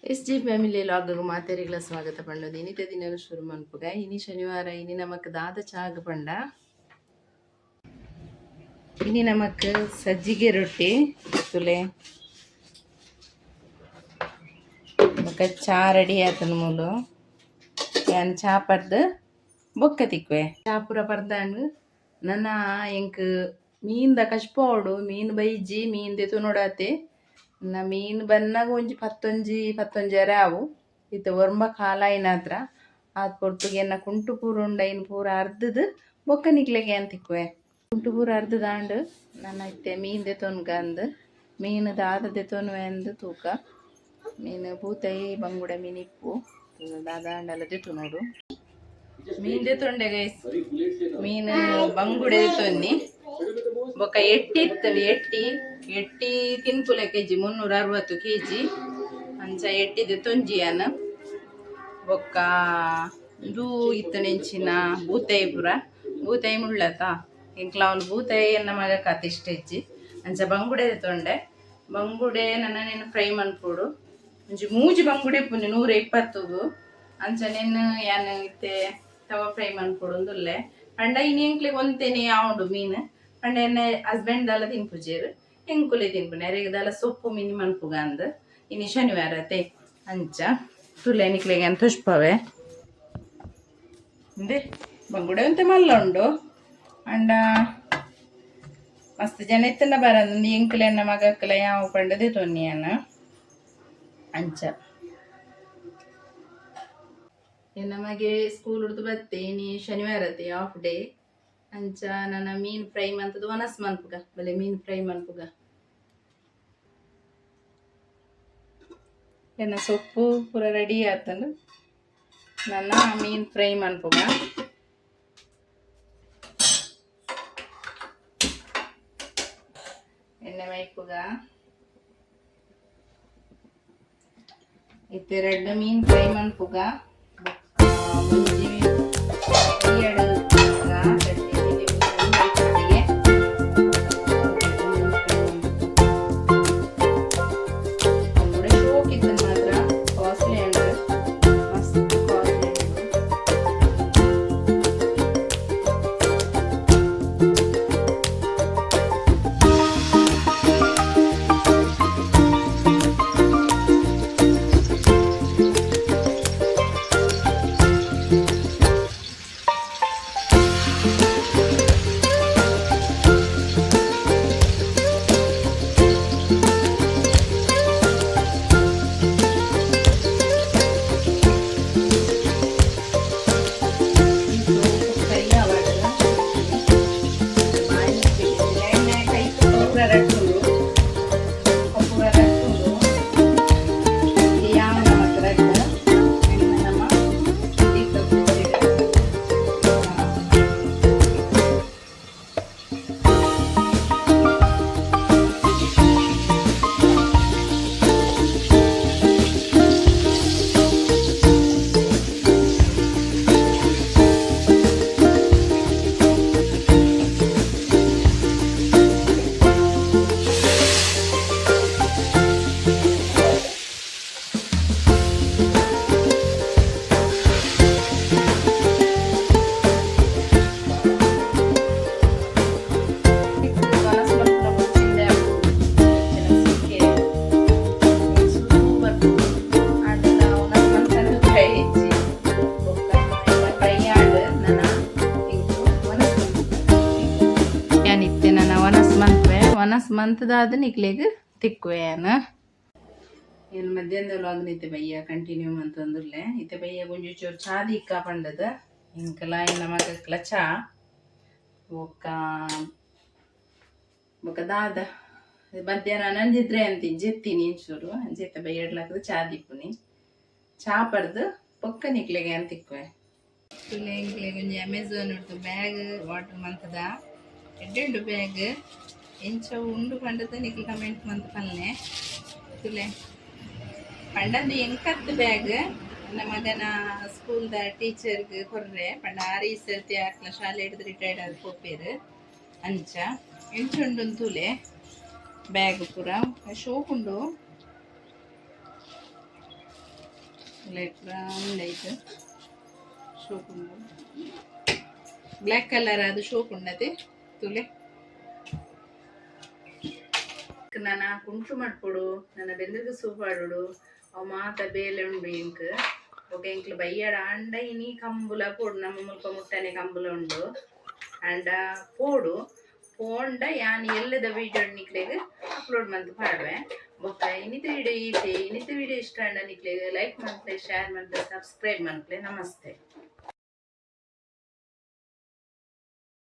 S G family log ಮಾತೆರಿಗ್ಲ ಸ್ವಾಗತ ಪಂಡೋದು. ಇನಿತ ದಿನ ಶುರು ಮನ್ಪುಗ. ಇನಿ ಶನಿವಾರ. ಇನಿ ನಮಕ್ ದಾದ ಚಾಗ್ ಪಂಡ, ಇನಿ ನಮಕ್ ಸಜ್ಜಿಗೆ ರೊಟ್ಟಿ ತುಲೆ. ಬೊಕ ಚಾ ರೆಡಿ ಆತನ ಮೂಲು. ಯಾನ್ ಚಾ ಪರ್ದ್ ಬೊಕ್ಕ ತಿಕ್ವೆ. ಚಾ ಪೂರ ಪರ್ದಾಂಡ್. ನನ ಎಂಕ್ ಮೀನ್ದ ಕಜ್ಪು ಆವೊಡು. ಮೀನ್ ಬೈಜಿ, ಮೀನ್ ದೆತೊನೊಡಾತೆ. ನ ಮೀನ್ ಬನ್ನಗ ಒಂಜಿ ಪತ್ತೊಂಜಿ ಪತ್ತೊಂಜರೆ ಆವು. ಇತ್ತೆ ಒರ್ಂಬ ಕಾಲಾಯಿನಾತ್ರ. ಆತ್ ಪೊರ್ತುಗೆ ಎನ್ನ ಕುಂಟು ಪೂರ ಉಂಡು, ಐನ್ ಪೂರ ಅರ್ದದು ಬೊಕ್ಕ ನಿಕ್ಲೆಗ್ ಯಾನ್ ತಿಕ್ಕುವೆ. ಕುಂಟು ಪೂರ ಅರ್ದದಾಂಡ್. ನನ ಇತ್ತೆ ಮೀನ್ ದೆತೊನ್ಗ ಅಂದ್. ಮೀನ್ ದಾದ ದೆತೊನುವೆ ಅಂದ್ ತೂಕ. ಮೀನ್ ಬೂತಾಯಿ, ಬಂಗುಡೆ ಮೀನ್ ಇಪ್ಪು. ದಾದ ಆಂಡಲ ದೆತೊನೊಡು. ಮೀನ್ ದೆತೊಂಡೆ ಗೈಸ್. ಮೀನ್ ಬಂಗುಡೆ ದೆತೊನ್ನಿ. ಬೊಕ್ಕ ಎಟ್ಟಿ ಇತ್ತಂಡು. ಎಟ್ಟಿ ಎಟ್ಟಿ ತಿನ್ಪುಲೆ ಕೆಜಿ, 360 ಕೆಜಿ. ಅಂಚ ಎಟ್ಟಿ ದೆತೊಂಜಿ ಯಾನ್. ಬೊಕ್ಕ ಇಂದು ಇತ್ತನೆಂಚಿನ ಬೂತಾಯಿ ಪೂರ. ಬೂತಾಯಿ ಮುಳ್ಳತ, ಎಂಕ್ಲ ಅವ್ಲು ಬೂತಾಯಿ ಎನ್ನ ಮಗಕ್ ಇಷ್ಟ ಇಜ್ಜಿ. ಅಂಚ ಬಂಗುಡೆ ದೆತೊಂಡೆ. ಬಂಗುಡೆ ನನ ನೆನ್ ಫ್ರೈ ಮನ್ಪೊಡು. ಒಂಜಿ ಮೂಜಿ ಬಂಗುಡೆ ಇಪ್ಪುನಿ 120ಗು. ಅಂಚ ನೆನ್ ಯಾನ್ ಇತ್ತೆ ತವ ಫ್ರೈ ಮನ್ಪೊಡು ಉಂದುಲ್ಲೆ. ಪಂಡ ಇನಿ ಎಂಕ್ಲೆಗ್ ಒಂತೆನೆ ಆವುಂಡು ಮೀನ್. ಪಂಡ ಎನ್ನ ಹಸ್ಬೆಂಡ್ ದಾಲ ತಿನ್ಪುಜೆರ್, ಎಂಕುಲೆ ತಿನ್ಪುನೆ. ಅರೆಗ್ ದಾಲ ಸೊಪ್ಪು ಮಿನಿ ಮನ್ಪುಗ ಅಂದ್. ಇನಿ ಶನಿವಾರ ಅತೆ, ಅಂಚ. ತುಲೆ, ನಿಕ್ಲೆಗ್ ಯಾನ್ ತೋಜ್ಪಾವೆ. ಇಂದೆ ಬಂಗುಡೆ ಒಂತೆ ಮಲ್ಲ ಉಂಡು. ಅಂಡ ಮಸ್ತ್ ಜನ ಇತ್ತಂಡ ಬರಂದ್. ಎಂಕುಲೆ ಎನ್ನ ಮಗಕ್ಲ ಯಾವ ಪಂಡ ದೆತೊನ್ನಿ ಯಾನ್ ಅಂಚ. ಎನ್ನ ಮಗೆ ಸ್ಕೂಲ್ ಹುಡ್ದು ಬತ್ತೆ. ಇನಿ ಶನಿವಾರ ಅತೆ, ಆಫ್ ಡೇ. ಅಂಚ ನನ ಮೀನ್ ಫ್ರೈ ಮಂತದು ವನಸ್ ಮನ್ಪುಗ. ಬಲೆ, ಮೀನ್ ಫ್ರೈ ಮನ್ಪುಗ. ಎನ್ನ ಸೊಪ್ಪು ಪೂರ ರೆಡಿ ಆತಂಡು. ನನ್ನ ಮೀನ್ ಫ್ರೈ ಮನ್ಪುಗ. ಎಣ್ಣೆ ಮೈಪುಗ. ಇತ್ತೆ ರಡ್ಡ್ ಮೀನ್ ಫ್ರೈ ಮನ್ಪುಗ. ಬೊಕ್ಕ ಒಂಜಿ ಎರಡು. ಶೋಕ್ ಇತ್ತು ಮಾತ್ರ, ಕಾಸ್ಟ್ಲಿ ಉಂಡು, ಮಸ್ತ್ ಕಾಸ್ಟ್ಲಿ ಉಂಡು. ಫ್ರೈ ಆವಡ್. ಎಣ್ಣೆ ಕೈಕ್ ಪೂರ ರಟ್ಟುಂಡು, ಪೂರ ರಟ್ಟುಂಡು. ಯಾವ ನಮಕ್ ರಡ್ಡ್ ಎಣ್ಣೆ ನಮ್ಮ ದೀಪ ಫ್ರಿಜ್ಜಿಡ್. ವನಸ್ ಮನ್ಪುನ ಬೊಚ್ಚಿಂದೆ ಸಿಕ್ಕೆ ಸೂಪರ್. ಆಂಡಲ ವನಸ್ ಮನ್ಪಂದು ಫ್ರೈ ಇಜ್ಜಿ. ಬೊಕ್ಕ ಫ್ರೈ ಆಂಡ್. ನನ ಎಂಕ್ ವನಸ್ ಯಾನ್ ಇತ್ತೆ ನನ ವನಸ್ ಮನ್ಪುವೆ. ವನಸ್ ಮಂತ್ದಾದ್ ನಿಕ್ಲೆಗ್ ತಿಕ್ಕುವೆ ಯಾನ್. ಏನು ಮಧ್ಯಾಹ್ನದ ವ್ಲಾಗ್ ಇತ್ತೆ ಬಯ್ಯ ಕಂಟಿನ್ಯೂ ಮಂತೊಂದುಲ್ಲೆ. ಇತ್ತೆ ಬಯ್ಯ ಒಂಜಿ ಚೂರು ಚಾ ದೀಕ ಪಂಡದ. ಎಂಕಲ ಎನ್ನ ಮಗಕ್ಲ ಚಾ. ಬೊಕ್ಕ ಬೊಕ್ಕ ದಾದ ಮಧ್ಯಾಹ್ನ ನಂಜಿದ್ರೆ ಅಂತ ಜೆತ್ತೀನಿ ಒಂಚೂರು. ಅಂಚ ಬಯ್ಯ ಎಡ್ಲಾಕದ ಚಾ ದೀಪುನಿ. ಚಾ ಪರ್ದು ಬೊಕ್ಕ ನಿಕ್ಲೆಗ್ ಯಾನ್ ತಿಕ್ಕುವೆ. ಎಂಕ್ಲೆಗ್ ಒಂಜಿ ಅಮೆಝಾನ್ ಉಂಟು ಬ್ಯಾಗ್ ಆರ್ಡರ್ ಮಂತದ. ಎಡ್ಡೆ ಉಂಡು ಬ್ಯಾಗ್. ಎಂಚ ಉಂಡು ಪಂಡದ ನಿಕ್ಲ್ ಕಮೆಂಟ್ ಮಂತ್ ಪನ್ಲೆ. ತುಲೆ, ಪಂಡಂದು ಎಂಕತ್ ಬ್ಯಾಗ್, ನನ್ನ ಮಗನ ಸ್ಕೂಲ್ದ ಟೀಚರ್ಗ್ ಕೊರ್ರೆ. ಪಂಡ ಆರ್ ಈ ಸರ್ತಿ ಆಕ್ಲ ಶಾಲೆ ಹಿಡಿದು ರಿಟೈರ್ಡ್ ಆದ್ ಪೋಪೆರ್. ಅಂಚ ಎಂಚ ಉಂಡು ತೂಲೆ. ಬ್ಯಾಗ್ ಪೂರ ಶೋಕ್ ಉಂಡು. ಲೈಟ್ ಲೈಟ್ ಶೋಕುಂಡು. ಬ್ಲ್ಯಾಕ್ ಕಲರ್ ಅದು ಶೋಕುಂಡತೆ ತುಲೆ. ನನ ಕುಂಟು ಮಡ್ಪೊಡು, ನನ್ನ ಬೆಂದದ ಸೂಪ್ ಆಡೋಡು, ಅವು ಮಾತ ಬೇಲೆ ಉಂಡು ಎಂಕ್. ಬೊಕ ಎಂಕ್ಲು ಬಯ್ಯಡ ಆಂಡ ಇನಿ ಕಂಬುಲ ಪೋಡು. ನಮ್ಮ ಮುಲ್ಪ ಮುಟ್ಟನೆ ಕಂಬುಲ ಉಂಡು. ಆಂಡ ಪೋಡು ಪೋಂಡ ಯಾನ್ ಎಲ್ಲದ ವಿಡಿಯೋ ನಿಕ್ಲೆಗ್ ಅಪ್ಲೋಡ್ ಮಂತ್ ಪಾಡುವೆ. ಬೊಕ್ಕ ಇನಿತ ವಿಡಿಯೋ ಈತೆ. ಇನಿತ ವಿಡಿಯೋ ಇಷ್ಟ ಆಂಡ ನಿಕ್ಲೆಗ್ ಲೈಕ್ ಮನ್ಪುಲೆ, ಶೇರ್ ಮನ್ಪುಲೆ, ಸಬ್ಸ್ಕ್ರೈಬ್ ಮನ್ಪುಲೆ. ನಮಸ್ತೆ.